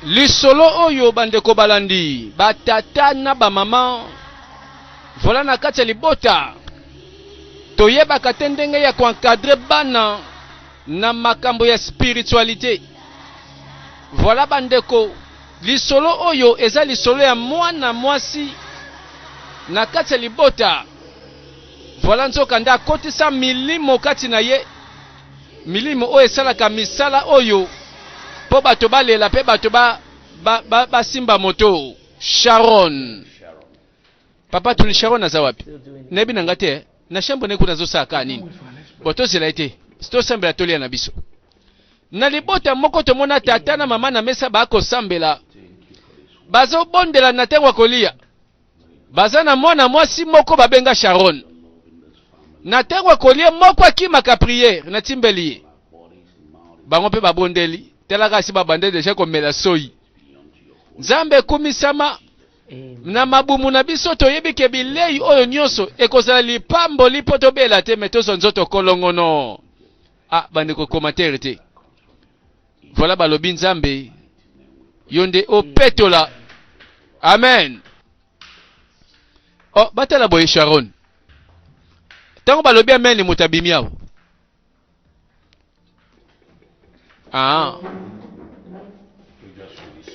Lisolo oyo bandeko balandi, ba tata na ba mama, voilà na kati ya libota toyebaka te ndenge ya ko encadrer bana na makambo ya spiritualite. Voilà bandeko, lisolo oyo eza lisolo ya mwana mwasi na kati ya libota. Voilà nzoka nde akotisa milimo kati na ye, milimo oyo esalaka misala oyo mpo bato balela mpe bato ba, ba, ba, basimba moto. Sharon papa tuni Sharon aza wapi? Nayebi na nga te eh. na chambre naye kuna azosala kaka nini? Bo tozela ye te, tosambela tolia na biso. Na libota moko tomona tata na mama na mesa bakosambela, bazobondela na ntango ya kolia. Baza na mwana mwasi moko babenga Sharon. Na ntango ya kolia moko akimaka priere na timbeli ye. Bango mpe babondeli, talaka asi babande deja komela soyi. Nzambe ekumisama na mabumu na biso toyebi ke bilei oyo nyonso ekozala lipamboli mpo tobela te me tozwa nzoto kolongono. Ah bandeko commentaire te. Voilà balobi Nzambe yo nde opetola. Amen. Oh, batala boye Sharon. Tango balobi amen moto abimi awa. Ah.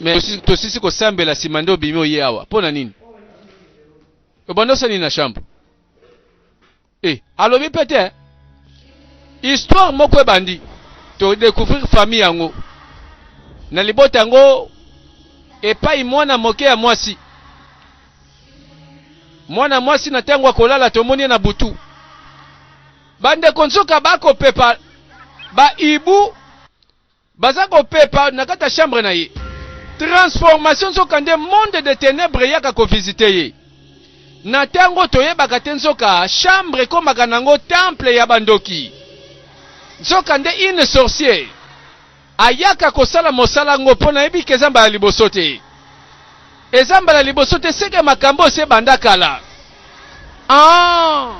Mais tosisi kosambela nsima nde obimi oye awa. Mpo na nini? Obanda osala nini na chambre? Eh, alobi mpe te. Histoire moko ebandi. To découvrir famille yango. Na libota yango epai mwana moke ya mwasi. Mwana mwasi na ntango akolala tomoni ye na butu. Bandeko nzoka bakopepa ba ibu Baza kopepa na kati ya chambre na ye. Transformation nzoka nde monde de tenèbres eyaka ko visiter ye. Na tango toyebaka te nzoka chambre ekomaka nango temple ya ba ndoki. Nzoka nde une sorcière ayaka kosala mosala ngo po nayebi ke eza mbala liboso te. Eza mbala liboso te seke makambo esi ebanda kala. Ah!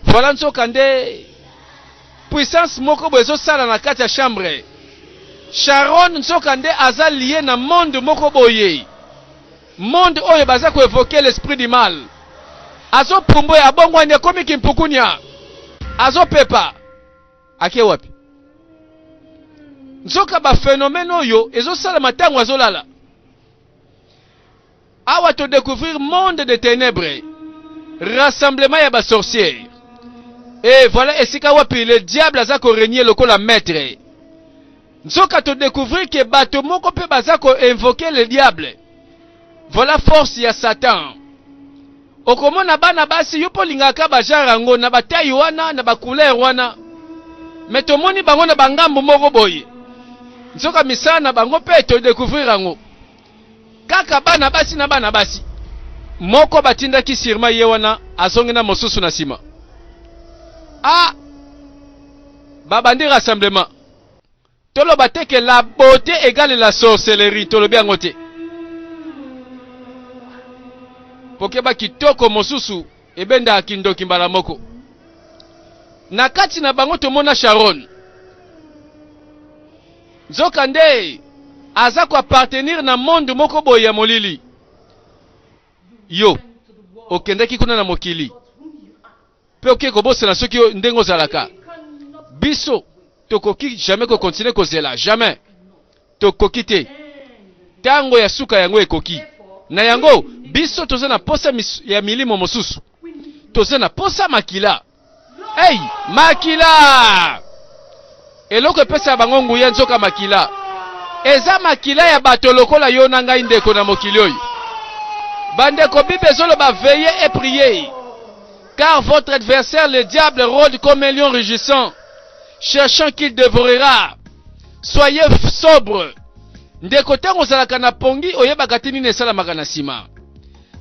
Voilà nzoka nde puissance moko boye ezosala na kati ya chambre. Sharon nzoka nde aza lie na monde moko boye. Monde oyo baza ko evoquer l'esprit du mal. Azopumbwe abongwani akomi kimpukunya. Azopepa. Ake wapi? Nzoka ba phenomène oyo ezosalama ntango azolala. Awa to decouvrir monde de tenèbres, rassemblement ya ba sorcières. Et voilà esika wapi le diable aza ko régner lokola maître. Nzoka to découvrir que bato moko pe baza ko invoquer le diable. Voilà force ya Satan. Okomona bana basi yo po olingaka ba genre yango na ba taille wana na ba couleur wana mais tomoni bango na ba ngambo moko boye. Nzoka misala na bango pe to découvrir yango. Kaka bana basi na bana basi. Moko batindaki surement ye wana azongi na mosusu na sima. Ah! Babandi rassemblement. Toloba te que la beauté égale la sorcellerie, tolobi yango te. Pokeba kitoko mosusu ebendaka kindoki mbala moko. Na kati na bango tomona Sharon. Nzoka nde aza ko appartenir na monde moko boye ya molili. Yo okendaki kuna na mokili pe oke kobosana soki ndenge ozalaka. Biso tokoki jamais ko continuer kozela, jamais. Tokoki te. Tango ya suka yango ekoki. Na yango biso toza na posa ya milimo mosusu. Toza na posa makila. Hey, makila! Eloko epesaka bango nguya nzoka makila. Eza makila ya bato lokola yo na ngai ndeko na mokili oyo. Bandeko Bible ezoloba veillez et priez. Car votre adversaire le diable rôde comme un lion rugissant, cherchant qu'il dévorera. Soyez sobre. Ndeko ntango ozalaka na pongi oyebaka te nini esalamaka na nsima.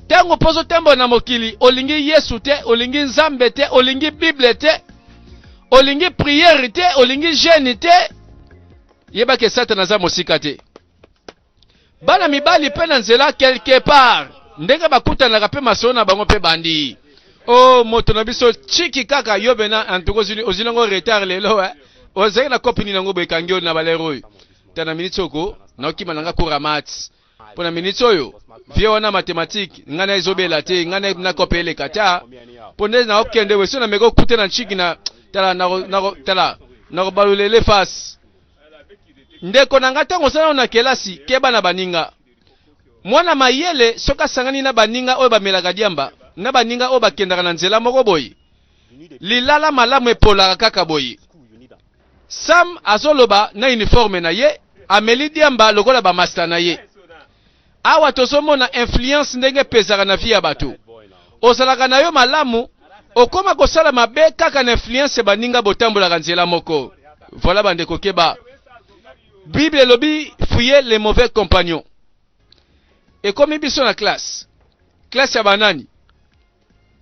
Ntango mpo ozotambola na mokili, olingi Yesu te, olingi Nzambe te, olingi Bible te, olingi priere te, olingi jeune te, yeba ke Satana aza mosika te. Bana mibali mpe na nzela quelque part ndenge bakutanaka mpe masolo na bango mpe bandi o oh, moto na biso chiki kaka yo bena antuka ozwi nango retard lelo eh. Ozalaki na kopi nini yango boye ekangi yo na balere oyo ta na miniti oko. Naokima na nga cours ya maths. Mpo na minutes oyo, vie wana mathematique, ngai na ezobela te, ngai na na kope eleka ta. Mpo nde naokende we, so na meko kute na nchiki na tala nako nako tala nakobalulele face. Ndeko na ngai ntango osala na kelasi, keba na baninga. Mwana mayele soki asangani na baninga oyo bamelaka diamba, na baninga oyo bakendaka na nzela moko boye, lilala malamu epolaka kaka boye. Sam azoloba na uniforme na ye, ameli diamba lokola ba masta na ye. Awa tozomona influence ndenge epezaka na vie ya bato. Ozalaka na yo malamu, okoma kosala mabe kaka na influence ya baninga botambolaka nzela moko. Voilà bandeko keba. Bible elobi fuyez les mauvais compagnons. Ekomi biso na classe. Classe ya banani?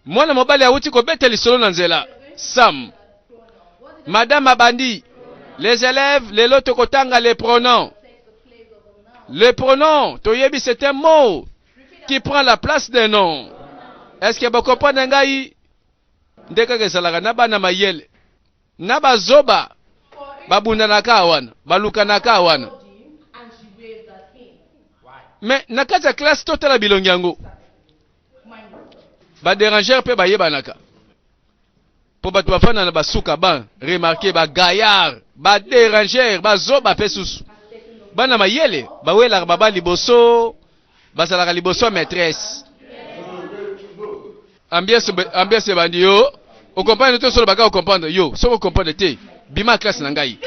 Mwana mobali awuti kobeta lisolo na nzela. Sam. Madame abandi. Les élèves, lelo tokotanga les pronoms. Les pronoms, toyebi c'est un mot qui prend la place d'un nom. Est-ce que bocomprendre ngai? Nde kaka ezalaka na bana mayele. Na bazoba babundanaka wana, balukanaka wana. Mais na kati ya classe totala bilongi yango. Ba derangeurs pe bayebanaka. Po bato bafanda na basuka ban remarquer ba gaillard, ba derangeurs, bazoba pe susu. Bana mayele bawelaka baba liboso, bazalaka liboso ya maîtresse. Ambiance ambiance ebandi yo. Okomprendre te solo baka okomprendre yo. Soki okomprendre te, bima classe na ngai.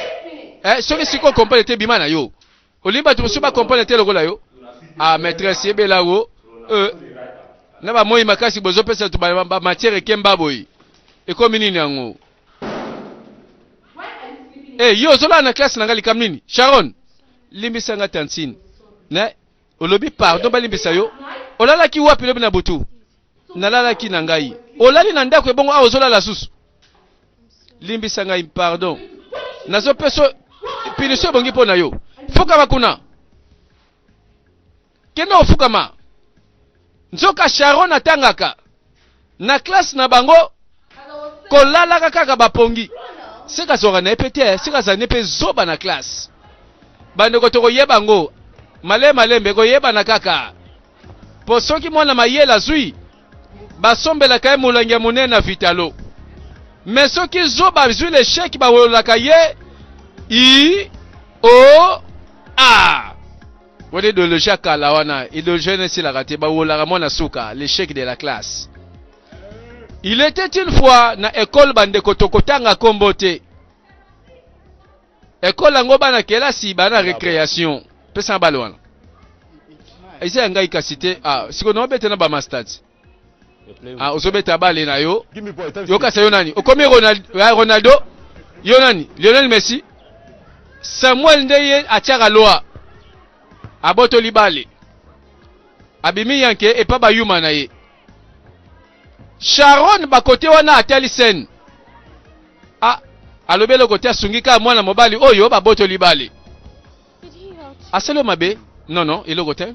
Eh, soki siko okomprendre te bima na yo. Olingi bato mosusu ba comprendre te lokola yo? Ah maîtresse yebela wo. Euh na ba moi makasi bozo pesa to ba, ba matière ekemba boye. Ekomi nini yango? Eh yo ozolala na classe na nga likambo nini? Sharon, limbisa nga tantine. Ne olobi pardon balimbisa yo? Olalaki wapi lobi na butu? Nalalaki na ngai. Olali na ndako ebongo awa ozolala susu? Limbisa ngai pardon. Nazopesa punition ebongi mpo na yo. Fukama kuna. Kende ofukama. Nzoka Sharon atangaka na classe na bango kolalaka kaka bapongi. Seka azwaka na ye mpe te, seka azali ne mpe zoba na classe. Bandeko tokoyeba yango malembe malembe ekoyebana kaka. Po soki mwana mayele azui, basombelaka ye molangi ya monene na vitalo. Mais soki zoba azui l'echec bawelolaka ye I O A. Wana ideologie ya kala wana, ideologie wana esilaka te, bawelolaka mwana suka, l'echec de la classe. Il était une fois na ecole bandeko tokotanga kombo te. Ecole yango bana kelasi bana recreation. Pesa bale wana. Eza ya ngai kasi te. Ah, siko na obeta na ba masters. Ah, ozobeta bale na yo. Yo kasi yo nani? Okomi Ronaldo, ah, Ronaldo? Yo nani? Lionel Messi? Samuel nde ye atiaka loi. Abotoli bale. Abimi yanke epa bayuma na ye. Sharon bakote wana atali scène. Ah, alobi eloko te asungi kaka mwana mobali oyo babotoli bale. Asali yo mabe? Non non, eloko te.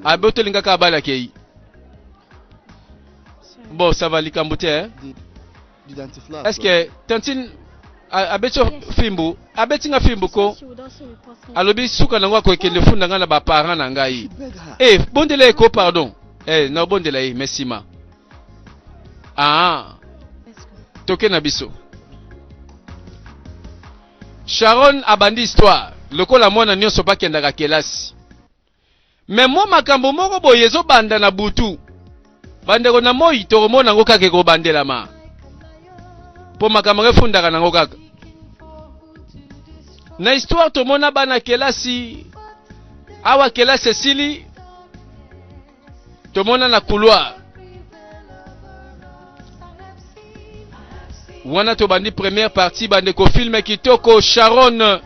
Abotoli nga kaka bale akei. Bon, ça va likambo te hein? Est-ce que tantine abeti yo fimbu? Abeti nga fimbu ko? Alobi suka nango akokende funda nga na ba parents na ngai. Eh, bondela ye ko pardon. Eh, na bondela ye mais sima. Ah. Toke na biso. Sharon abandi histoire lokola mwana nyonso bakendaka kelasi. Mais mwa makambo moko boye ezobanda na butu. Bandeko na moi tokomona yango kaka ekobandelama. Mpo makambo yango efundaka nango kaka. Na histoire tomona bana kelasi awa kelasi esili tomona na couloir wana tobandi première partie bandeko filme kitoko Sharon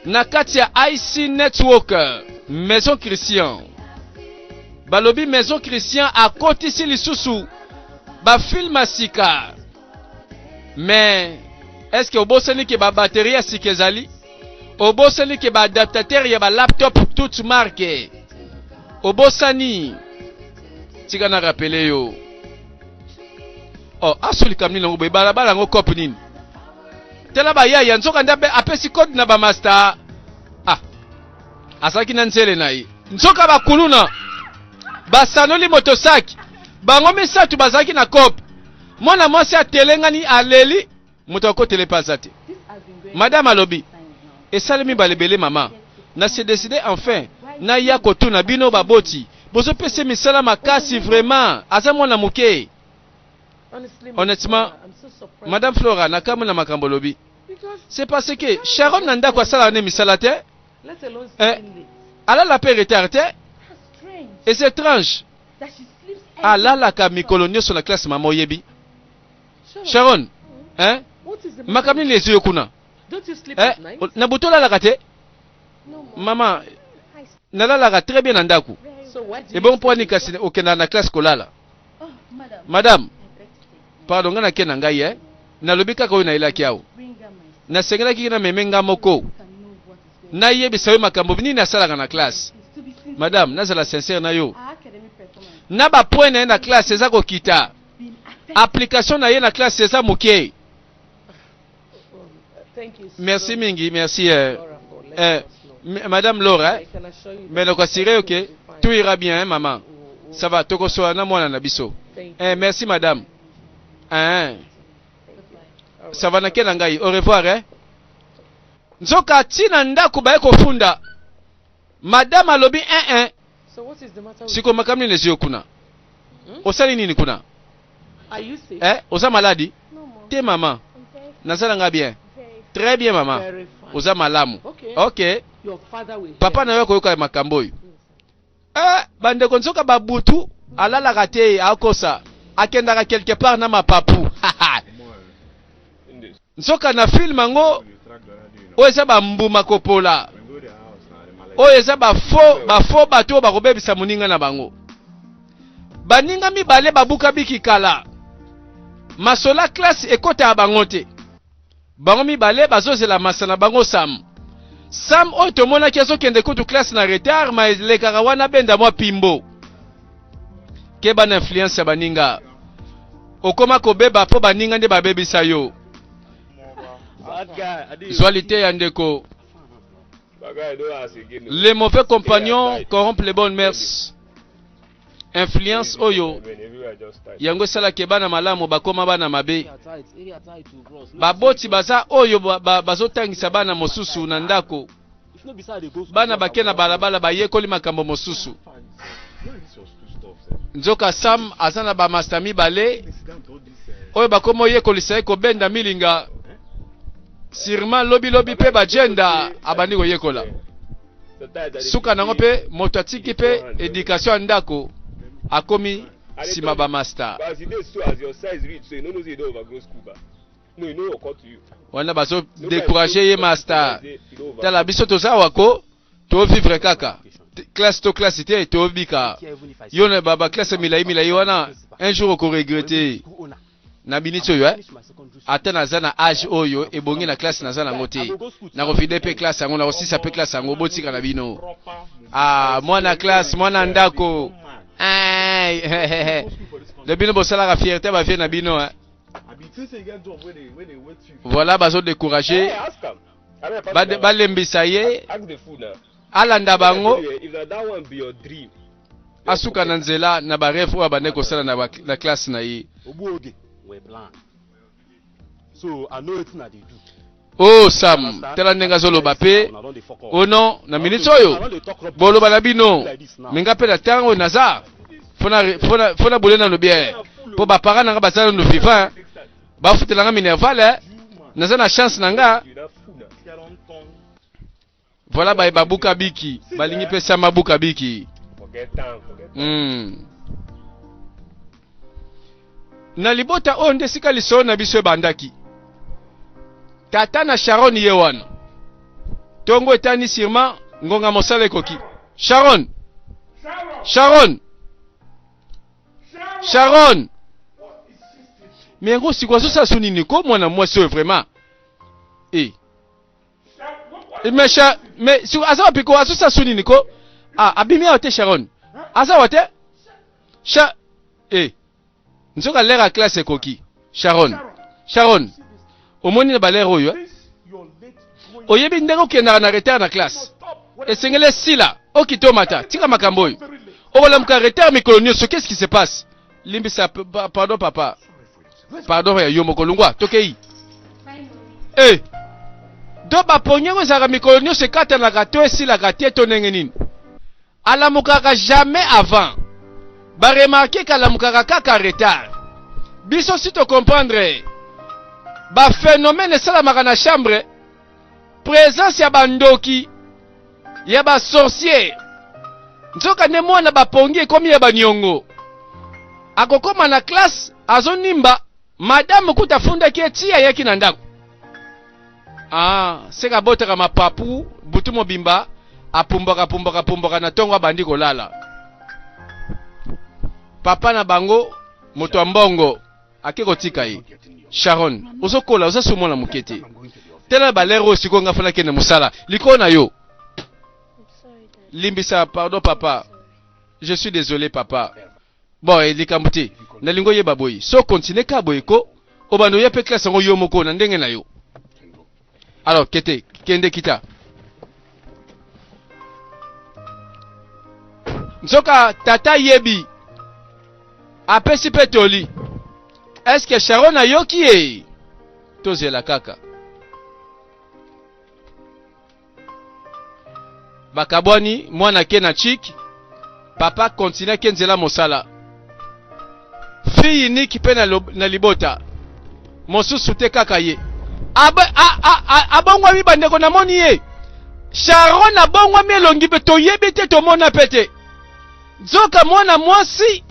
na kati ya IC Network Maison Christian balobi Maison Christian akotisi lisusu bafilme ya sika mais est ce que obosani ke ba batterie ya sika ezali obosani ke ba adaptateur ya ba laptop toute marque obosani tika na rapele yo oh aso likambo nini yango boye balabala yango cope nini tala bayaya nzoka nde apesi code na bamasta ah. Azalaki na nzele na ye. Nzoka bakuluna basanoli motosaki bango misatu bazalaki na kope. Mwana mwasi atelengani aleli, moto akotele mpe aza te. Madame alobi esalemi balebele mama na se decide enfin naya kotuna bino baboti bozopesa misala makasi vraiment aza mwana moke. Honnêtement, Madame Flora, nakamwe na makambo olobi. C'est parce que Sharon na ndako asalaka nde misala te. Eh, alala pe retard te. Et c'est étrange. Alalaka mikolo nyonso na classe mama oyebi. Sharon, hein? Makambo nini ezwi yo kuna? Eh, na butu olalaka te? Mama, nalalaka très bien na ndako. Ebongo mpo wani kasi okendaka na classe kolala? Madame, pardon nga nake na ngai eh. Nalobi kaka oyo nayelaki awa. Nasengelaki na meme nga moko. Nayebisa yo makambo nini asalaka na classe. Madame, nazala sincère na yo. Na ba point na ye na classe eza kokita. Application na ye na classe eza moke. Merci mingi, merci eh, eh, Madame Laura, eh, mais donc assuré ok, tout ira bien hein, maman. Ça va, tokosola na mwana na biso. Eh, merci madame. Hein. Ça va na kela ngai. Au revoir eh. Nzoka tina ndako baye kofunda. Madame alobi eh eh. Siko makambo nini ezwi yo kuna? Osali nini kuna? Eh, oza maladi? Te mama. Naza nga bien. Très bien mama. Oza malamu. Ok. Papa na yo akoyoka makambo oyo. Eh, bandeko nzoka babutu alalaka te akosa akendaka quelque part na mapapu. Nzoka na film yango oyo eza ba mbuma kopola oyo eza ba faux ba faux bato oyo bakobebisa moninga na bango. Baninga mibale babuka biki kala masola classe ekotaka bango te. Bango mibale bazozela masa na bango Sam. Sam oyo tomonaki azokende kutu classe na retard ma elekaka wana benda mwa pimbo. Keba na influence ya baninga. Okoma kobeba mpo baninga nde babebisa yo. Zwa liteya ndeko. Les mauvais compagnons corrompent les bonnes mœurs. Influence oyo yango esalaka bana malamu bakoma bana mabe. Baboti baza oyo bazotangisa bana mosusu na ndako. Bana bake na balabala bayekoli makambo mosusu. Nzoka Sam aza na bamasta mibale oyo bakoma oyekolisa ye kobenda milinga. Sûrement lobi lobi mpe bajenda abandi koyekola. Suka nango mpe moto atiki mpe education ya ndako akomi nsima bamasta. Wana bazo décourager ye masta. Tala biso toza awa ko to vivre kaka classe to classe te tobika yo na ba, ba classe milai milai wana un jour oko regretter na minute oyo eh? Ata naza na age oyo ebongi na classe naza nango te, nakovide mpe classe yango, nakosisa mpe classe yango, botika na bino. Ah, mwana classe, mwana ndako de bino bosalaka fierté ba vie na bino eh? Voilà bazo décourager balembisa ye alanda bango asuka na nzela na ba rêve oyo abandaki kosala na, na classe na ye. Oh Sam, tala ndenge azoloba pe oh non na minute oyo boloba na bino me nga pe na ntango naza fona fona fona bole nano bien po ba parents na nga baza nano vivant bafutela nga minerval eh. Naza na chance na nga. Voilà baye babuka biki balingi pe Sam abuka biki. Na libota oyo nde esika lisolo na biso ebandaki. Tata na Sharon ye wana. Tongo etani sûrement ngonga mosala ekoki. Sharon! Sharon! Sharon! Mais yango sikoyo azosala so nini ko mwana mwasi oyo vraiment? Eh. Mais sha mais sikoyo aza wapi ko azosala so nini ko? Ah, abimi awa te Sharon. Aza awa te? Sha eh. Nzoka lere ya classe ekoki. Sharon. Sharon. Omoni na balere oyo eh? Oyebi ndenge okendaka na retard na classe. Esengeli esila. Okita omata. Tika makambo oyo. Okolamuka retard mikolo nyonso. Qu'est-ce qui se passe? Limbisa, pardon papa. Pardon ya yo moko longwa. Tokei. Eh! Do bapongi yango ezalaka mikolo nyonso ekatanaka to esilaka te to ndenge nini? Alamukaka jamais avant. Ba remarquer qu'alamukaka kaka retard. Biso si to comprendre ba phenomènes esalamaka na chambre, presence ya ba ndoki, ya ba sorciers. Nzoka nde mwana ba pongi ekomi ya ba niongo. Akokoma na classe azonimba, madame kuta afundaki ye ti ayaki na ndako. Ah, seka abotaka mapapu butu mobimba apumbwaka pumbwaka pumbwaka na ntongo abandi kolala. Papa na bango moto ya mbongo ake kotika ye. Sharon, ozokola oza su mwana moke te. Tala balere oyo sikoyo nga fana kende mosala likolo na yo. Limbisa, pardon papa. Je suis désolé papa. Bon, eh, likambo te. Nalingi oyeba boye. So continue ka boye ko, obanda oya pe classe yango yo moko na ndenge na yo. Alors, kete, kende kita. Nzoka tata yebi apesi pe toli. Est-ce que Sharon ayoki ye? Tozela kaka. Bakabwani, mwana ake na chik, papa continue ake nzela mosala. Fille unique pe na, na libota. Mosusu te kaka ye. Abongwami bandeko namoni ye. Sharon abongwami elongi pe toyebi te tomona pe te. Nzoka mwana mwasi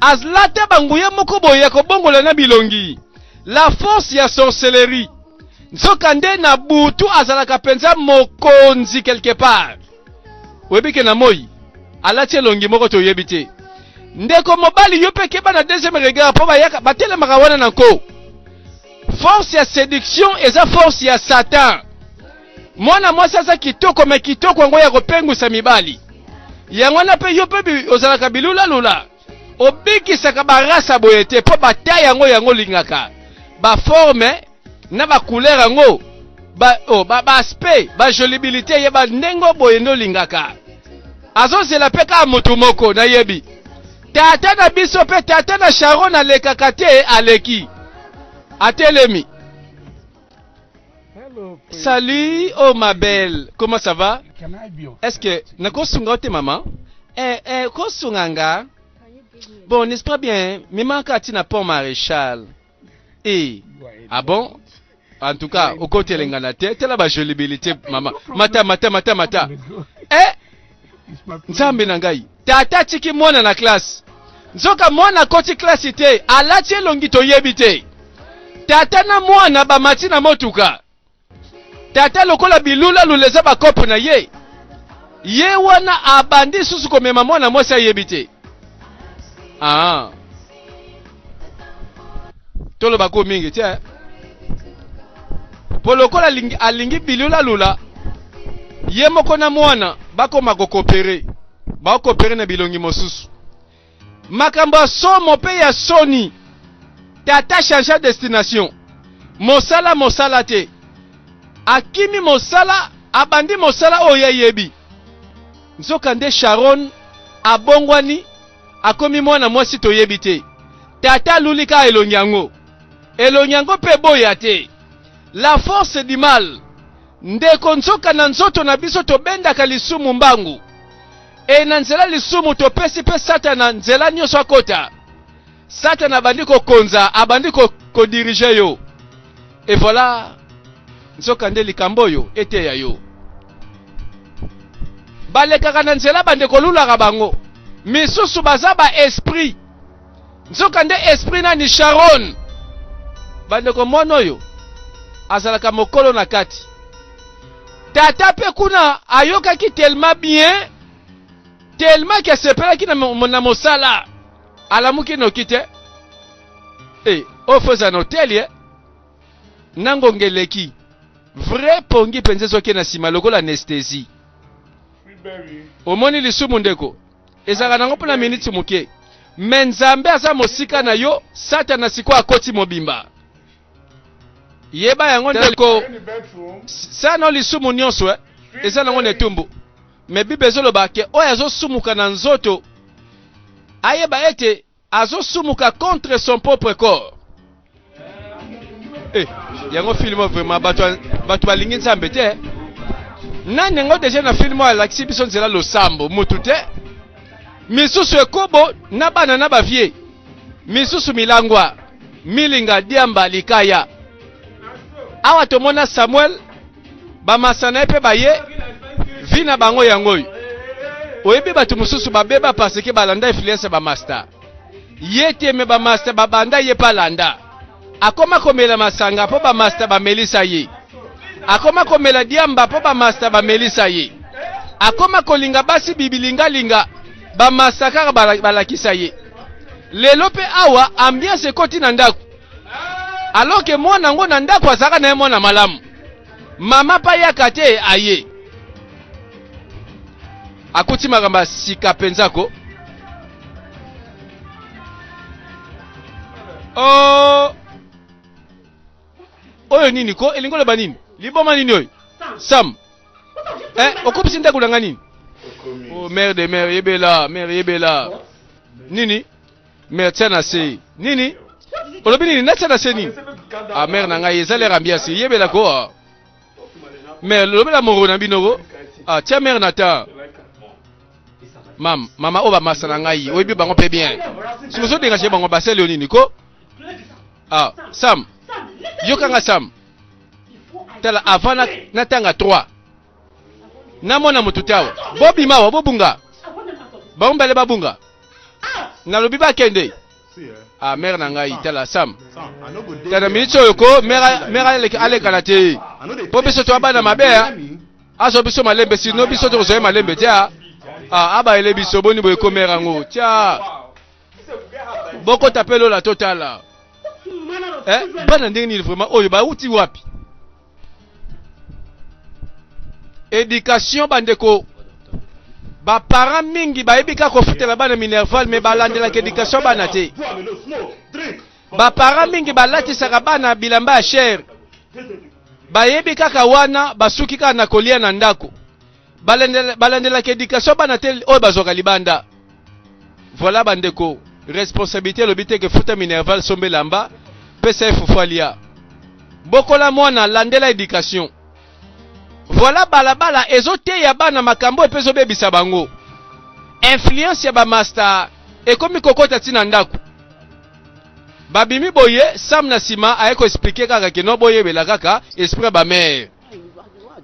azlata banguya moko boye ya kobongola na bilongi. La force ya sorcellerie. Nzoka nde na butu azalaka mpenza mokonzi quelque part. Oyebi ke na moi alati elongi moko toyebi te. Ndeko mobali yo mpe keba na deuxième regard mpo bayaka batelemaka wana na nko. Force ya seduction eza force ya Satan. Mwana mwasi aza kitoko me kitoko yango ya kopengwisa mibali. Yango wana mpe yo mpe ozalaka bilulalula. Obikisaka ba race boye te mpo ba taille yango yango olingaka. Ba forme na ba couleur yango ba, oh, ba, ba aspect ba jolibilité ye ba ndenge boye nde olingaka. Azozela mpe kaka motu moko nayebi. Tata na biso mpe tata na Sharon alekaka te aleki. Atelemi. Salut, oh ma belle, comment ça va? Est-ce que nakosunga yo te maman? Eh, eh, kosunga nga? Bon, n'est-ce pas bien? Memaka ati na pont maréchal. Eh, ah bon? En tout cas, okotelengana te, tala ba jolibilité mama. Mata, mata, mata, mata. Eh, Nzambe na ngai. Tata atiki mwana na classe. Nzoka mwana akoti classe te, alati elongi toyebi te. Tata na mwana bamati na motuka. Tata lokola bilula lula eza bakope na ye. Ye wana abandi susu komema mwana mwasi ayebi te. Ah. Toloba ko mingi te. Po lokola alingi, alingi bilula lula ye moko na mwana bakoma kokopere bakopere na bilongi mosusu. Makambo ya somo pe ya soni. Tata changea destination. Mosala mosala te. Akimi mosala abandi mosala oyo ye ayebi. Nzoka nde Sharon abongwani akomi mwana mwasi toyebi te. Tata aluli kaka elongi yango. Elongi yango pe eboya te. La force du mal. Ndeko nzoka na nzoto na biso tobendaka lisumu mbangu. E na nzela lisumu topesi pe satana nzela nyoso akota. Satana abandi kokonza, abandi ko, ko diriger yo. Et voilà, nzoka nde likambo oyo eteya yo. Balekaka na nzela bandeko olulaka bango. Misusu baza ba esprit. Nzoka nde esprit nani Sharon. Bandeko mwana oyo azalaka mokolo na kati. Tata pe kuna ayokaki tellement bien, tellement ke asepelaki na, na mosala. Alamuki noki te. Eh, oyo faut ezala na hotel ye. Na ngonga eleki. Vrai pongi penza ezoki na sima lokola anesthésie. Omoni lisumu ndeko? Ezalaka nango mpo na miniti moke. Mais Nzambe aza mosika na yo, Satana sikoyo akoti mobimba. Yeba yango ndeko. Sana lisumu nyonso eh. Eza nango na etumbu. Mais Bible ezoloba ke oyo azosumuka na nzoto ayeba ete azosumuka contre son propre corps. Eh, yango film oyo vraiment bato bato balingi Nzambe te. Nani yango deja na film oyo alakisi biso nzela losambo mutu te. Misusu ekobo na bana na ba vieux. Misusu milangwa, milinga, diamba, likaya. Awa tomona Samuel bamasa na ye mpe baye vi na bango yango oyo. Oyebi bato mosusu babeba parce que balanda influence ya bamasta. Ye te me bamasta babanda ye mpe alanda. Akoma komela masanga mpo bamasta bamelisa ye. Akoma komela diamba mpo bamasta bamelisa ye. Akoma kolinga basi bibilingalinga bamasta kaka balakisa ye. Lelo mpe awa ambiance ekoti na ndako. Alors que mwana yango na ndako azalaka na ye mwana malamu. Mama mpe ayaka te aye. Akuti makambo ya sika mpenza ko. Oh! Oyo nini ko? Elingi oloba nini? Liboma nini oyo? Sam. Eh, okopisi ndako na nga nini? Oh, mère de mère, yebela, mère yebela. Nini? Mère tia na se. Nini? Olobi nini? Natia na se nini? Ah, mère na ngai eza l'air ambiance. Yebela ko. Ah. Mère, lobela moro na bino ko. Ah, tia mère na ta. Mam, mama oyo bamasa na ngai, oyebi bango mpe bien. Soki ozodengaje bango basali yo nini ko? Ah, Sam. Yokanga Sam. Tala avant natanga 3. Namona motu te awa. Bobima awa, bobunga. Bango mibale babunga. Nalobi bakende. Ah, mère na ngai, tala Sam. Tala miniti oyo ko, mère mère alekana te. Po biso to bana mabe ah. Azwa biso malembe sino biso tokozwa ye malembe te ah. Ah, abayele biso boni boye ko mère yango. Tia. Bokota pe lola totala. Eh, bana ndenge nini vraiment oyo bauti wapi? Education bandeko ba parents mingi bayebi kaka kofutela bana minerval mais balandelaka education bana te. Ba parents mingi balatisaka bana bilamba ya cher, bayebi kaka wana basuki kaka na kolia na ndako, balandelaka education bana te oyo bazwaka libanda. Voilà bandeko, responsabilité elobi te ke futa minerval, somba elamba, pesa ye fufu alia. Bokola mwana, landela education. Voilà balabala ezoteya bana makambo oyo mpe ezobebisa bango. Influence ya ba masta ekomi kokota ti na ndako. Babimi boye, Sam na sima aye ko expliquer kaka ke no boyebela kaka esprit ya ba mère.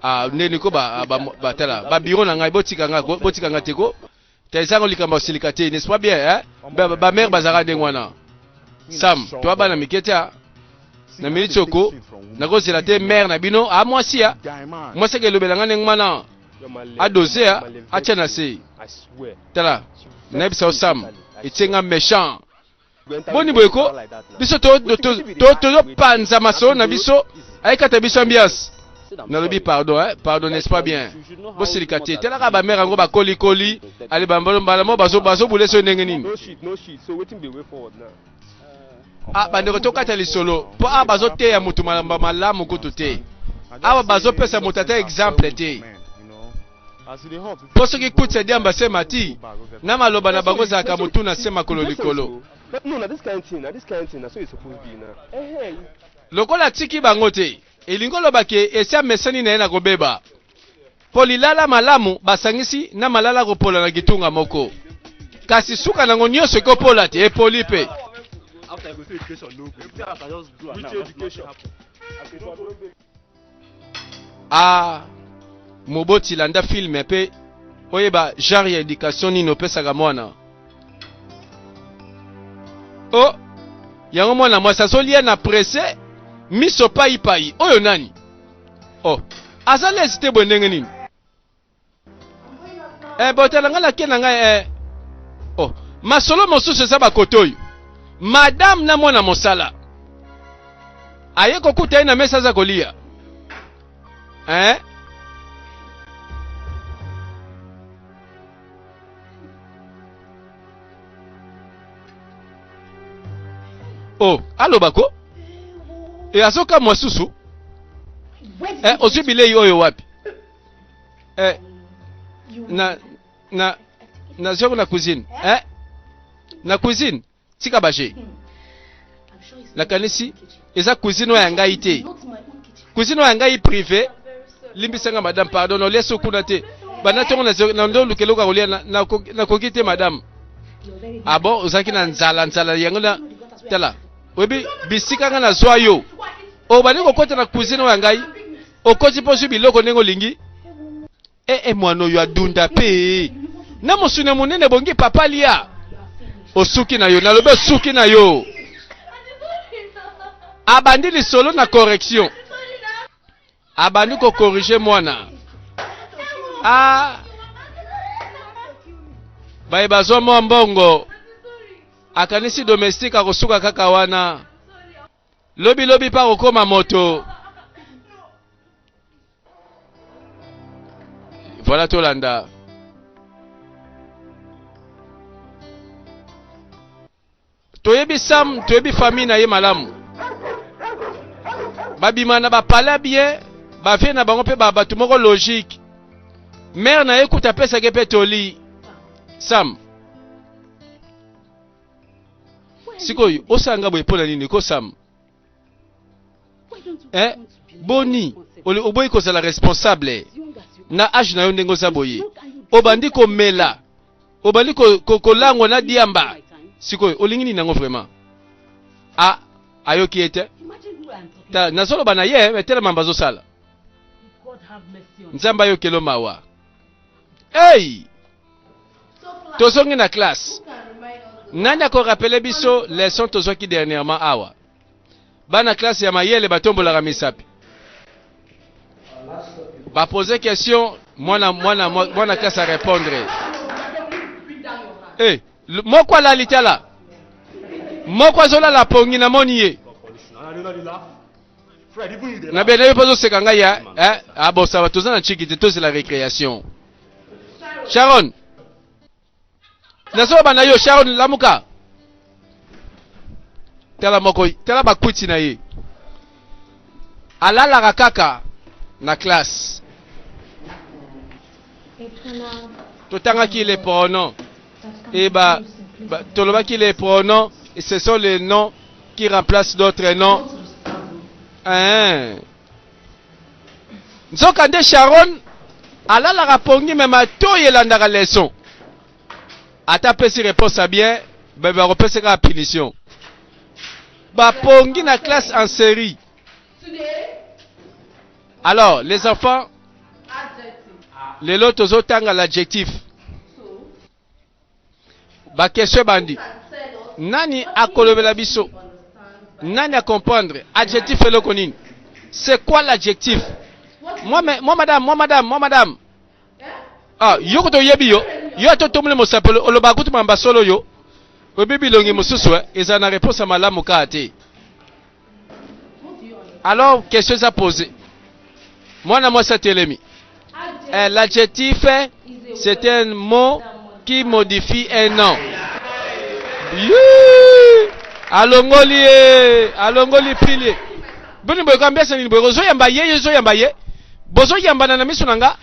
Ah ndeni ko ba ba, ba tala ba bureau na ngai botika nga ko botika nga te ko. Ta ezango likambo ya silika te, n'est-ce pas bien hein? Ba, ba, ba mère bazalaka ndenge wana. Sam, toi bana mike te ah. Na minute oko nakozela te mère na bino ah mwasi ya mwasi akelobela nga ndenge wana adose ah atia na se. Tala nayebisa yo Sam, etie nga méchant. Boni boye ko biso tozopanza masolo na biso ayekata biso ambiance. Nalobi pardon hein, pardon n'est-ce pas bien? Bosilika te, talaka ba mère yango bakolikoli, ale mbala moko bazobule so ndenge nini? Ah bandeko tokata lisolo po awa bazoteya motu malamu kutu te, awa bazopesa moto ata exemple te. Mpo soki kutsi ya diamba se emati, na maloba na bango ezalaka motu na se makolo likolo. Lokola atiki bango te, elingi oloba ke esi amesani na ye na kobeba. Mpo lilala malamu basangisi na malala kopola na kitunga moko. Kasi suka nango nionso ekopola te, epoli mpe. Ah moboti landa film pe oyeba genre ya education nini opesaka mwana. Oh yango mwana mwasi azolia na presse miso pai pai oyo nani? Oh aza lezi te boye ndenge nini? Eh botala ngai nake na ngai eh. Oh masolo mosusu eza bakote oyo madame na mwana mosala aye kokuta ye na mesa aza kolia eh? Oh aloba ko e azokamwa susu eh, ozwi bilei oyo wapi? Eh. Na na nazwaki na cuisine. Eh? Na cuisine. Tika baje. Nakanisi eza cuisine oyo ya ngai te. Cuisine oyo ya ngai privé. Limbisa nga madame, pardon, nolia so kuna te. Banda ntongo na ndo luka eloko ya kolia nakoki te madame. Ah bon, ozalaki na nzala nzala yango na tala. Oyebi bisika nga nazwa yo. Obandi kokota na cuisine oyo ya ngai. Okoti mpo ozwi biloko ndenge olingi. Eh eh mwana oyo adunda pe na mosuni ya monene ebongi papa lia. Osuki na yo, nalobi osuki na yo. Abandi lisolo na correction. Abandi ko corriger mwana. Ah baye bazwa mwa mbongo akanisi domestique akosuka kaka wana. Lobi lobi pa kokoma moto. Voilà tolanda. Toyebi Sam, toyebi famille na ye malamu. Babima na ba palais bien, ba vie na bango pe ba bato moko logique. Mère na ye kuta apesaki pe toli. Sam. Sikoyo osala nga boye mpo na nini ko Sam? Eh, boni oboyi kozala responsable na age na yo ndenge oza boye, obandi komela, obandi kolangwa na diamba. Sikoyo olingi nini yango vraiment? Ah, ayoki ye te. Ta, nazoloba na ye, me tela mamba azosala. Nzambe ayokelo mawa. Hey! Tozongi na classe. Nani akorapele biso leçon tozwaki dernièrement awa? Bana classe ya mayele batombolaka misapi. Ba poser question, mwana mwana mwana classe a répondre. Eh, moko alali tala. Moko azolala pongi na moni ye. Na bena yo pazo seka ngai ya, eh, ah bon ça va toza na chiki te tozela récréation. Sharon. Nazoloba na yo Sharon lamuka. Tala moko, tala bakwiti na ye. Alalaka kaka na classe. Totangaki les pronoms. Et ba, ba tolobaki les pronoms, et ce sont les noms qui remplacent d'autres noms. Hein. Nzoka nde Sharon alalaka pongi me matoyi elandaka leçon. Ata apesi réponse ya bien, bebe bakopesa kaka punition. Bapongi na classe en série. Alors, les enfants, lelo tozotanga l'adjectif. Ba question ebandi. Nani akolobela biso? Nani a comprendre adjectif eloko nini? C'est quoi l'adjectif? Moi, mais, moi madame, moi madame, moi madame. Ah, yo kutu oyebi yo. Yo ata otomboli mosapi olobaka kutu mamba solo yo. Oyebi bilongi mosusu eh, ezala na réponse ya malamu kaka te. Alors, question eza posée. Mwana mwasi atelemi. Eh, l'adjectif, c'est un mot qui modifie un nom. Yuu! Alongoli ye, alongoli pilier. Boni boye kambesa nini boye ozoyamba ye ye ozoyamba ye. Bozoyambana na miso na nga.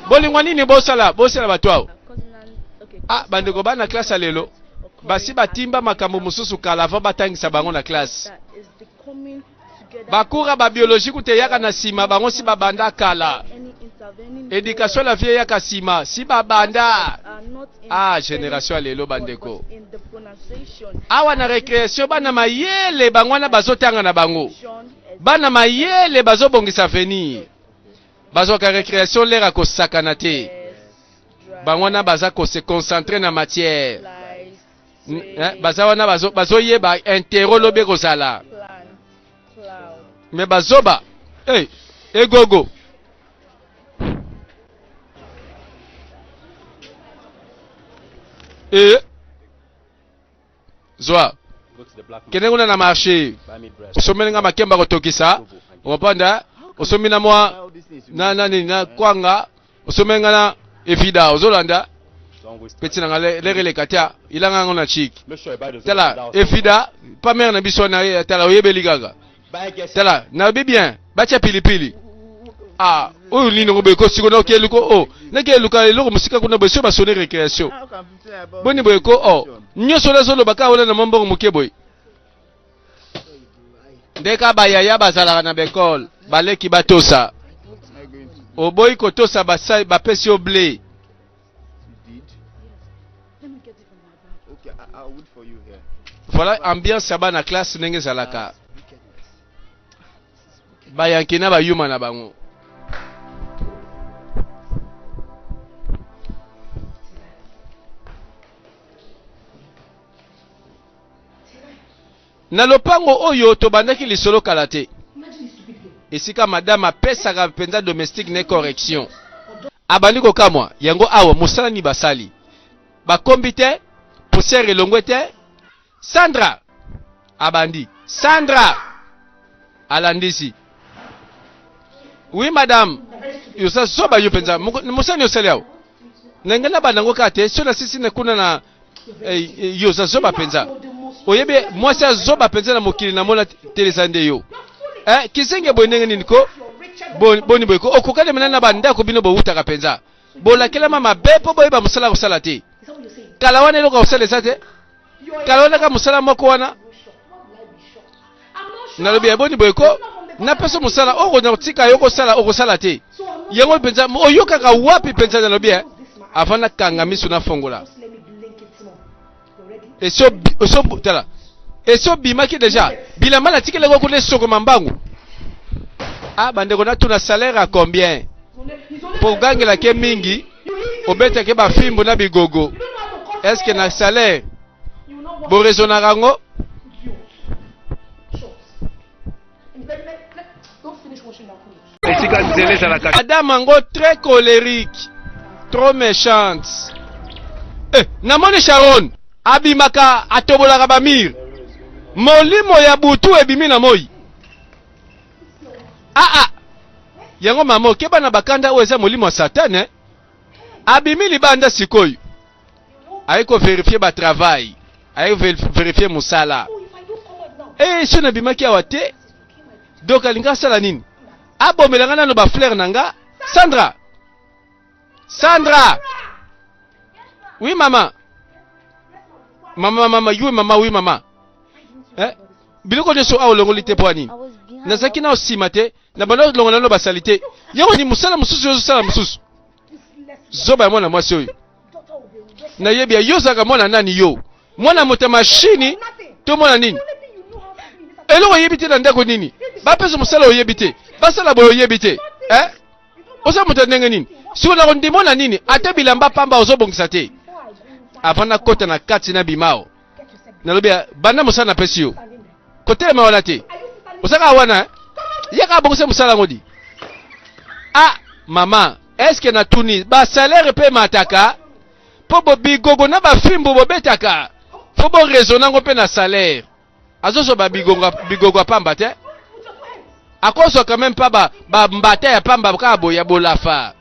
Bolingwa nini bosala bosala bato awa. Ah, bandeko bana classe ya lelo basi batimba makambo mosusu kala avant batangisa bango na classe. Ba cours ya ba biologie kutu eyaka na sima bango si babanda kala. Education la vie eyaka sima si babanda. Ah generation ya lelo bandeko. Awa na recreation bana mayele bango wana bazotanga na bango. Bana mayele bazobongisa avenir. Bazwaka recreation lere ya kosakana te. Bango wana baza ko se concentrer na matière. Eh, baza wana bazoyeba bazo intero lobi ekozala me bazoba hey, egogo e zwa kende kuna na marché osomeli nga makemba kotokisa okomprendre osombi na mwa na nani na kwanga osomeli nga na evida ozolanda peti na nga lere eleka te ilanga yango na chik tala evida pa mare na biso wana tala oyebeli kaka tala nayebi bien batia pilipili. Ah, oyo nini yango boye ko siko na oke eluko o nake eluka eloko mosika kuna boye soki basone recreation boni boye ko o nyonso nazoloba kaka wana na mwa mbongo moke boye nde kaka bayaya bazalaka na baekole baleki batosa oboyi kotosa bapesi yo ble voilà ambiance ya bana classe ndenge ezalaka bayanke na bayuma na bango Na lopango oyo tobandaki lisolo kala te, esika madame apesaka mpenza domestique ne correction. Abandi kokamwa, yango awa mosala nini basali? Bakombi te, poussière elongwe te. Sandra! Abandi, Sandra! Alandisi. Oui madame, yoza zoba yo mpenza, mosala nini osali awa? Na ngai nabanda yango kaka te, soki nasisi na kuna na eh, eh, yo oza zoba mpenza. Oyebi mwasi ya zoba mpenza na mokili namona te eza nde yo. Eh, kizengi boye ndenge nini ko? Boni boye ko? Okokani mena na bandako bino bowutaka mpenza. Bolakelama mabe mpo boyeba mosala kosala te. Kala wana eloko ya kosala eza te. Kala wana kaka mosala moko wana. Nalobi ya boni boye ko? Napesa mosala oyo na kotika yo kosala okosala te. Yango mpenza oyokaka wapi mpenza nalobi eh? Avant nakanga miso nafongola. Eso eso tala. Eso bimaki deja. Bilamba natikelaki kuna esokoma mbangu. Ah bandeko natuna salaire à combien? Po ogangela ke mingi obetake ba fimbu na bigogo. Est-ce que na salaire bo raisonnaka yango? Esika nzela ezalaka. Madame yango très colérique, trop méchante. Eh, namoni Sharon abimaka atobolaka ba mur. Molimo ya butu ebimi na moi. Ah ah. Yango mama okeba na bakanda oyo eza molimo ya Satan eh? Abimi libanda sikoyo. Aye ko verifier ba travail. Aye verifier musala. Eh, so nabimaki awa te. Donc alingi asala nini? Abomela nga nano ba fleurs na nga. Sandra. Sandra. Oui mama. Mama mama, oui mama, oui mama. Eh? Biloko nyonso awa olongoli te mpo nini? Nazalaki na nsima te, na banda olongola nano basalite. Yango ni mosala mosusu yo ozosala mosusu. Zoba ya mwana mwasi oyo. Nayebi ya yo ozalaka mwana nani yo? Mwana moto ya mashini to mwana nini? Eloko oyebi te na ndako nini? Bapesa mosala oyebi te. Basala boye oyebi te. Eh? Oza moto ya ndenge nini? Sikoyo nakondima na nini? Ata bilamba pamba ozobongisa te. Avant nakota na kati na bimao. Nalobi banda mosala napesi yo. Kotelema wana te. Ozaka wana eh? Yaka abongisa mosala yango di. Ah, mama, est-ce que natuni ba salaire pe mataka? Po bo bigogo na ba fimbu bobetaka. Faut bo raisonner yango pe na salaire. Azozwa ba bigonga bigogo ya pamba te. Akozwa quand même pas ba ba mbata ya pamba kaka boye ya bolafa.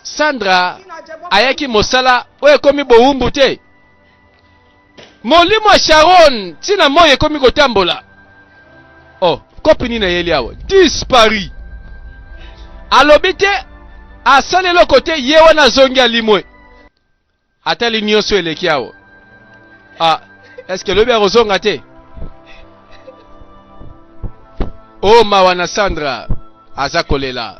Sandra ayaki mosala oyo ekomi bowumbu te. Molimo ya Sharon ntina moi ekomi kotambola. Oh, kopi nini ayeli awa? Disparu. Alobi te asali eloko te, ye wana azongi alimwe. Atali nyonso eleki awa. Ah, est-ce que lobi akozonga te? Oh, mawa na Sandra aza kolela.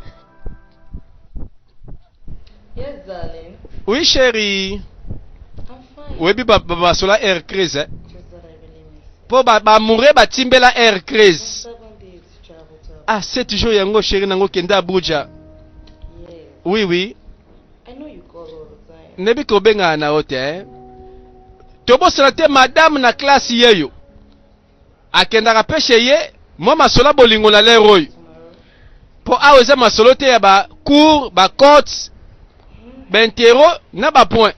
Yes, darling. Oui, chérie. I'm fine. Oyebi ba, ba, basola air crise eh? Just that I really miss you. Po ba, ba amoureux batimbela air crise. 7 days to travel to Ah, 7 jours yango chérie nango kende Abuja. Yes. Oui, oui. I know you call all the time. Nayebi kobengana na yo te. Eh? Tobosana te madame na classe yeyo. Akendaka pe chez ye mwa masolo ya bolingo na l'heure oyo. Po awa eza masolo te ya ba cours, ba cotes, ba interro na ba points.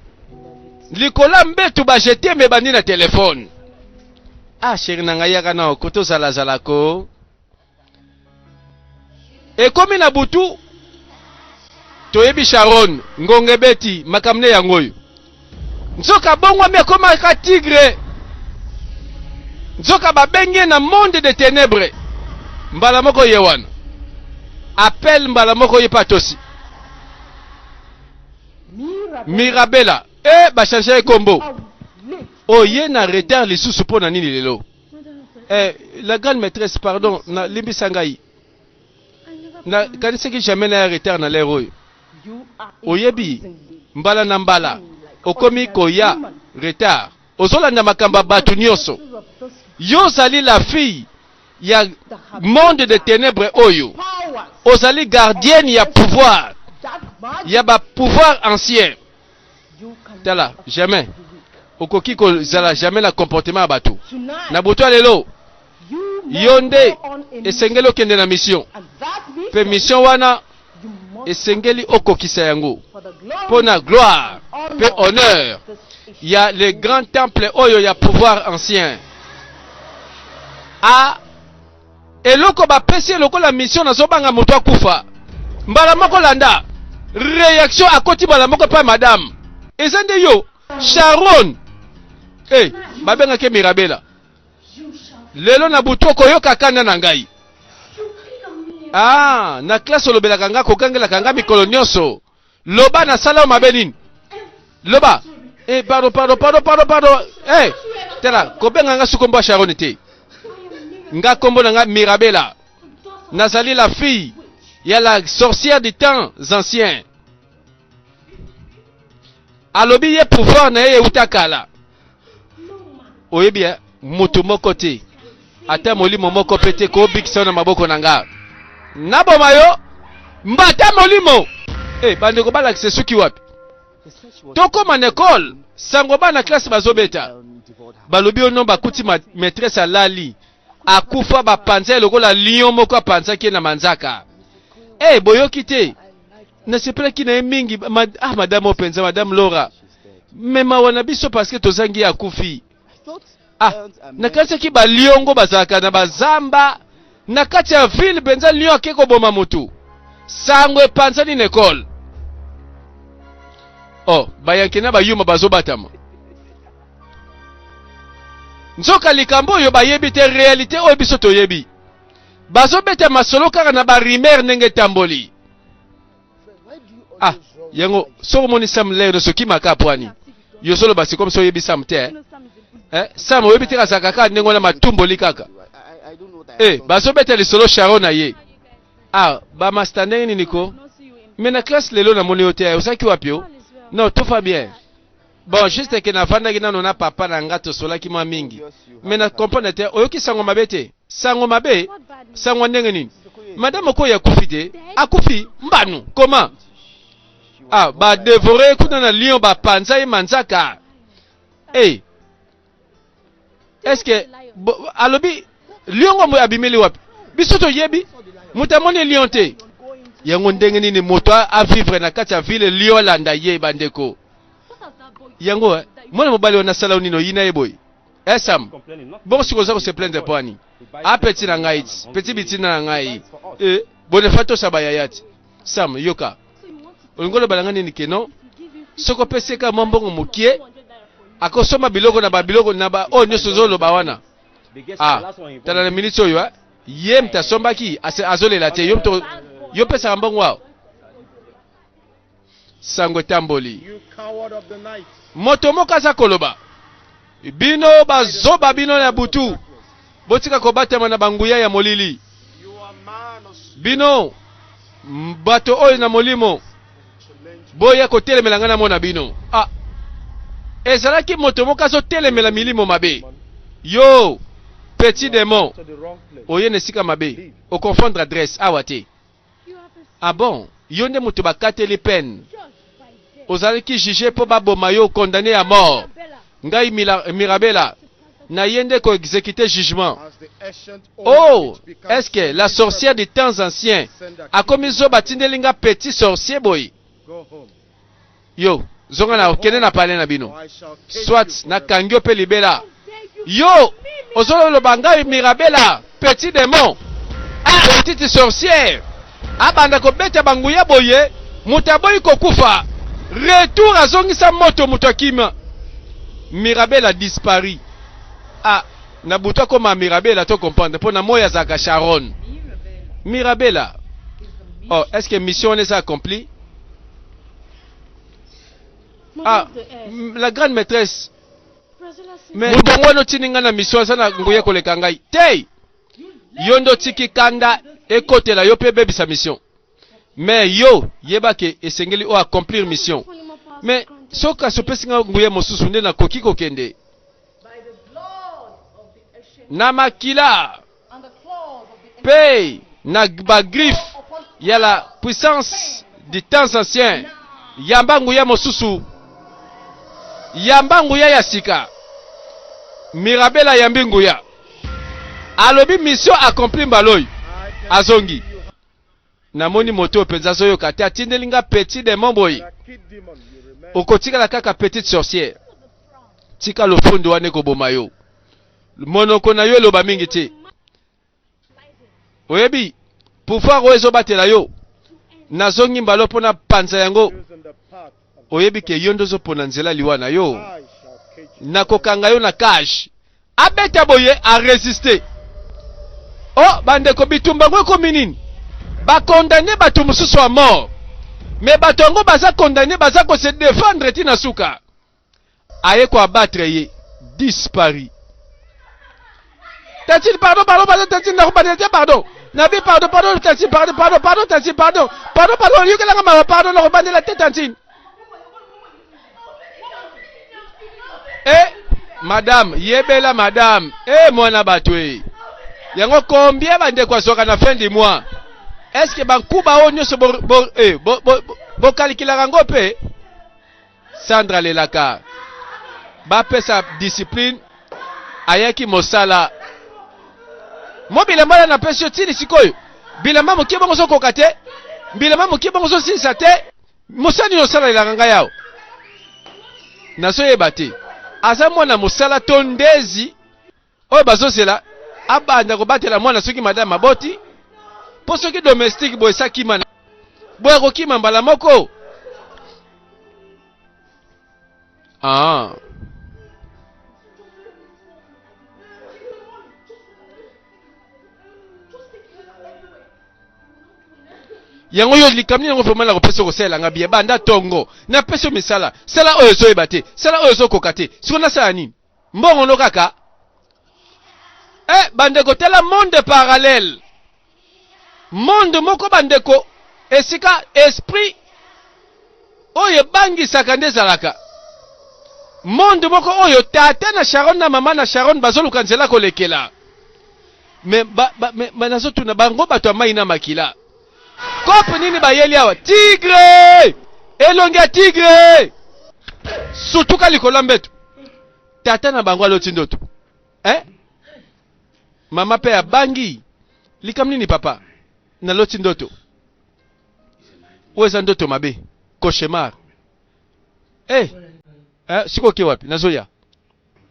Likolo ya mbetu ba je t'aime ebandi na telephone. Ah chérie na ngai yaka nao ko tozala zala ko. Ekomi na butu toyebi Sharon ngonga ebeti makambo ne yango oyo. Nzoka abongwami akomaka tigre. Nzoka babengi ye na monde de ténèbres. Mbala moko ye wana. Appel mbala moko ye mpe atosi. Mirabella e bachange ye kombo. Oye na retard lisusu mpo na nini lelo? Eh, la grande maîtresse, pardon, na limbisa ngai. Na kanisaki jamais na ya retard na l'heure oyo. Oyebi mbala na mbala okomi koya retard. Ozolanda makambo ya bato nyonso. Yo ozali la fille ya monde de ténèbres oyo. Ozali gardienne ya pouvoir ya ba pouvoir ancien. Tala, jamais okoki kozala jamais na comportement ya bato. Na butu ya lelo yo nde esengeli okende na mission, mpe mission wana esengeli okokisa yango mpo na gloire mpe honneur ya le grand temple oyo ya pouvoir ancien. A eloko bapesi ye lokola mission, nazobanga moto akufa mbala moko. Landa réaction, akoti mbala moko epai madame. Eza nde yo Sharon? Hey, babengaki Mirabela. Lelo na butu okoyoka kanda na ngai. Ah, na classe olobelaka nga, kogangelaka nga mikolo nyonso. Loba, nasala yo mabe nini? Loba. Eh, pardon, pardon, pardon, pardon, pardon. Eh, tala, kobenga nga sukombo ya Sharon te. Nga kombo na nga Mirabela. Nazali la fille ya la sorcière du temps ancien. Alobi ye pouvoir na ye euta kala. Oyebi eh, moto moko te, ata molimo moko mpe te kobikisa yo na maboko na nga. Naboma yo mbata molimo. Eh, bandeko, balakisa esuki wapi? Tokóma na ekole, sango bana classe bazobeta, balobi ono bakuti ma maîtresse alali akufa, bapanza ye lokola lion moko apanzaki ye na manzaka. Eh, boyoki te? Nasepelaki na ye mingi ma, ah, madame oyo mpenza, madame Laura, me mawa na biso parce que tozangi ye, akufi. Ah, nakanisaki baliongo bazalaka na bazamba, na kati ya ville mpenza lion ake koboma motu. Sango epanzani na ekole. Oh, bayanke na bayuma bazobatama. Nzoka likambo oyo bayebi te réalité oyo biso toyebi. Bazobeta masolo kaka na barumeurs ndenge etamboli. Ah, yango soki omoni Sam lere nyonso okimaka pwani yo ozoloba sikoyo so oyebi Sam te, eh? Eh, Sam oyebi te, kazalaka kaka ndenge wana, matumboli kaka. Eh, bazobeta lisolo Sharon na ye. Ah, bamasta, ndenge nini ko me na classe lelo namoni yo te? Ozalaki wapi yo? Non, tout va bien. Bon, juste ke navandaki nano na papa na nga, tosolaki mwa mingi. Me na comprendre te, oyoki sango mabe te? Sango mabe? Sango ndenge nini? Madame okoyo akufi te? Akufi mbanu comment? Ah, badévorer kuna na lion, bapanza ye manzaka. Hey. Est-ce que alobi lion ngo abimeli wapi? Biso toyebi moto amoni lion te. Yango ndenge nini moto avivre na kati ya ville, lion alanda ye? Bandeko, yango eh, mwana mobali wana asala yo nini oyina ye boye? Eh, Sam, bongo sikoyo oza kose plaindre mpo ani? A petit na ngai ti petit bitina na ngai e bonefa tosa bayaya ti. Sam, yoka, olingi oloba na ngai nini ke non, soki opesi ye kaka mwa mbongo mokie, akosomba biloko na babiloko na ba oyo nyonso ozoloba wana? Ah, tala, na miniti oyo eh, ye moto asombaki azolela te. Yo moto yo opesaka mbongo awa. Sango etamboli, moto moko aza koloba: "Bino bazoba, bino ya butu, botika kobatama na banguya ya molili. Bino bato oyo na molimo, boya kotelemela ngai namona bino." Ah, ezalaki moto moko azotelemela milimo mabe. Yo petit démon, oye na esika mabe, oconfondre adresse awa te. Ah bon, yo nde moto bakateli peine, ozalaki juge mpo baboma yo, condamné ya mort. Ngai Mirabela na ye nde koexécute jugement. Oh, est-ce que la sorcière du temps ancien akomi zoba, atindeli nga petit sorcier boye? Yo zonga na okende na palais na bino, soit nakangi yo mpe libela. Yo ozoloba ngai Mirabela petit démon, petite sorcière? Abanda kobeta banguya boye, moto aboyi kokufa. Retour, azongisa moto, moto akima. Mirabela disparu. Ah, na butu akoma Mirabela, to comprendre mpo na moi azalaka Sharon. Mirabela. Oh, est-ce que mission wana eza accomplie? Ah, la grande maîtresse. Mais moto yango wana otindi ngai na mission aza na nguya koleka ngai te. Yo nde otiki kanda ekotela yo mpe ebebisa mission. Mais yo yeba ke esengeli o accomplir mission. Mais soki kasi opesi ngai nguya mosusu nde nakoki kokende na makila mpe na ba griffe ya la puissance du temps ancien. Yamba nguya mosusu, yamba nguya ya sika. Mirabel ayambi nguya, alobi mission accomplie mbala oyo azongi. Namoni moto oyo mpenza azoyoka te, atindeli nga petit demon boye. Okotikala kaka petite sorcière. Tika lofundo wana ekoboma yo. Monoko na yo eloba mingi te. Oyebi pouvoir oyo ezobatela yo. Nazongi mbalo mpo na panza yango. Oyebi ke yo nde ozopona nzela liwa na yo. Nakokanga yo na cage. Abeta boye a resister. Oh bandeko bitumba yango ekomi nini? Ba condamner bato mosusu à mort. Mais bato yango baza condamner baza ko se défendre ti na suka. Aye ko abattre ye disparu. Tantine pardon pardon pardon tantine nakobandela te pardon. Nabi pardon pardon tantine pardon pardon pardon tantine pardon pardon pardon yokelanga mawa pardon nakobandela te tantine. Eh madame yebela madame eh mwana bato eh yango combien bandeko azwaka na fin du mois est ce que bankuba oyo nyonso bokalikilaka bo, eh, bo, bo, yango mpe Sandra alelaka bapesa discipline ayaki mosala mo bilamba wana napesi yo tini sikoyo bilamba moke bongo ozokoka te bilamba moke bongo ozosilisa te mosala nini osalelaka ngai awa nazoyeba te aza mwana mosala to ndezi oyo bazozela abanda kobatela mwana soki madame aboti mpo soki domestique boye esakima boye akokima mbala moko ah. Yango yo likambo nini yango vraiment nakopesa kosalela nga bien banda tongo napesi yo misala sala oyo ozoyeba te sala oyo ozokoka te siko nasala nini mbongo no kaka eh bandeko tala monde parallèle monde moko bandeko esika esprit oyo ebangisaka nde ezalaka monde moko oyo tata na Sharon na mama na Sharon bazoluka nzela kolekela me ba, ba, me, ba, nazotuna bango bato ya mai na makila kope nini bayeli awa tigre elongi ya tigre sutuka likolo ya mbeto tata na bango aloti ndoto eh? mama mpe abangi likambo nini papa naloti ndoto oyo eza ndoto mabe cauchemar eh, eh, sikoyo oke wapi nazoya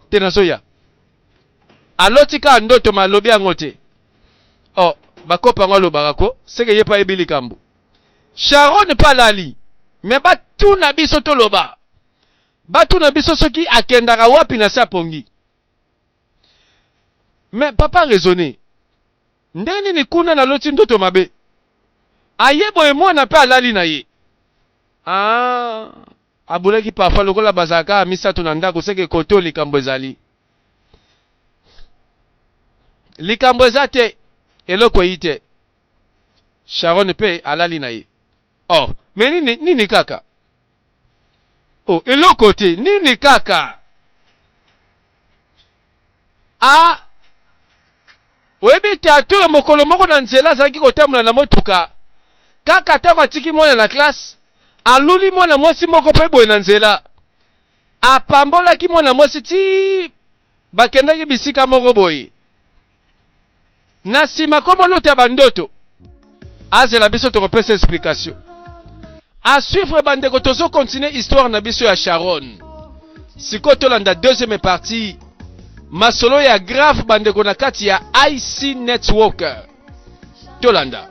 te nazoya aloti kaka ndoto ma alobi yango te oh bakopa yango alobaka ko seke ye mpe ayebi likambo sharon mpe alali me batuna biso toloba batuna biso soki akendaka wapi na se apongi me papa raisonne ndenge nini kuna naloti ndoto mabe aye boye mwana mpe alali na ye ah Abulaki parfois lokola bazalaka kaka misatu na ndako seke kote oyo likambo ezali. Likambo eza te, eloko eyi te. Sharon pe alali na ye. Oh, mais nini, nini kaka? Oh, eloko te, nini kaka? Ah, oyebi te Arthur mokolo moko na nzela azalaki kotambola na motuka kaka ntango atiki mwana na classe aluli mwana mwasi moko mpe boye na nzela apambolaki mwana mwasi ti bakendaki bisika moko boye na nsima komolota bandoto azela biso tokopesa explication à suivre bandeko tozo continuer histoire na biso ya Sharon sikoyo tolanda deuxième partie masolo ya grave bandeko na kati ya IC Network tolanda.